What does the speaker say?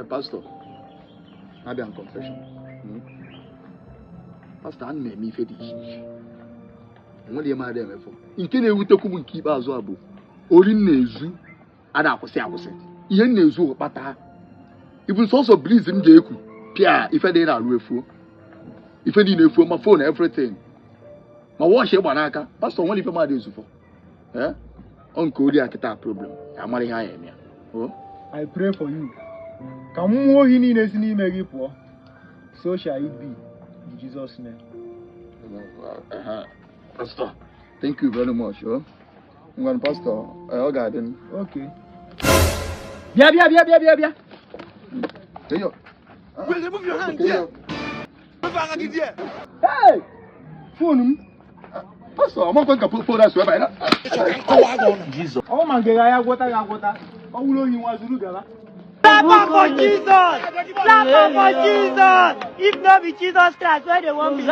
Pastor, abịa m confession. Pastor, ana m eme ife dị iche iche, enwere ihe m adịghị emefọ. Nke na-ewutekwu m nke ikpeazụ a bụ ori m na-ezu a na-akwụsị akwụsị. Ihe m na-ezu bụ kpata ibu sọsọ breeze m ga-eku pịa, ife dị na-arụ efuo, ife niile efuo, ma phone, everything, ma watch ịgba n'aka. Pastor, nwere ife m adị ezufọ. Eh? Ọ nke ori a kịta problem ya mara ihe anyị eme ya. Oh? I pray for you. Ka mmụọ ohi niile si n'ime gị pụọ. So shall it be. In Jesus' name. Pastor, thank you very much. Oh. Ngwanụ pastor, ọ ga-adị m. Okay. Bịa, bịa, bịa, bịa, bịa, bịa. Eyo. Wait, remove your hand Eyo. there. Move your hand there. Hey! Phone m. Pastor, amakwa nka phone asụ ebe a. Ọ ma nke ga ya gwọta ya agwọta. Ọ wụrụ ohi nwa zuru gaba. Clap am for Jesus! Clap am for Jesus! If no be Jesus Christ, where they want me?